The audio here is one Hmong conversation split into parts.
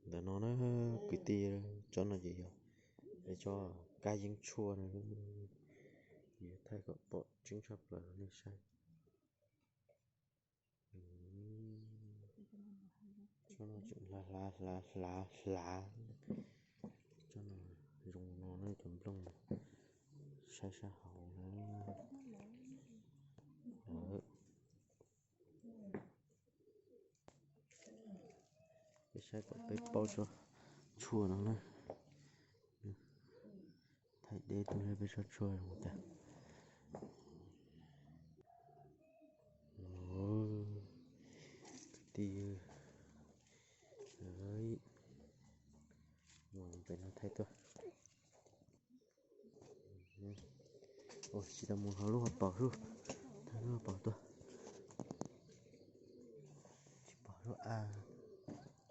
Ntawm no na kwv tij, tsob no ces yog peb tsob kab yeeb tshuaj na. Yus thaij kom pom tseeb tshaj plaws rau nej saib. Tsob no tseem hlav hlav hlav hlav hlav. Tsob no zoo no na, cov nplooj saib sab hauv na. Peb saib kom peb paub tsob tshuaj no na. Thaij deb tuaj peb tsob tshuaj zoo cas. Kwv tij, mus pem no thaij tuaj. Ua tsis tau mus hauv lub hauv paus, lub hauv paus tuaj. Tsis pom lub a,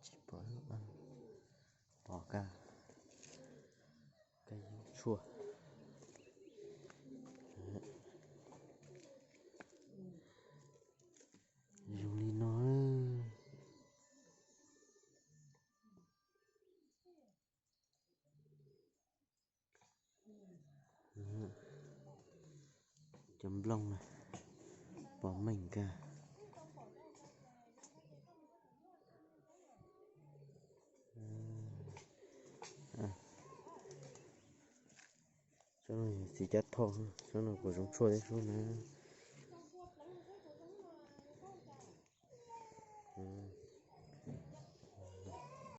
tsis pom lub a, pom kab, kab yeeb tshuaj. Zoo li no. Cov nplooj na, pom meej kawg. Tsob no yog txiv cab thoj, tsob no kuj zoo tshuaj thiab sub na.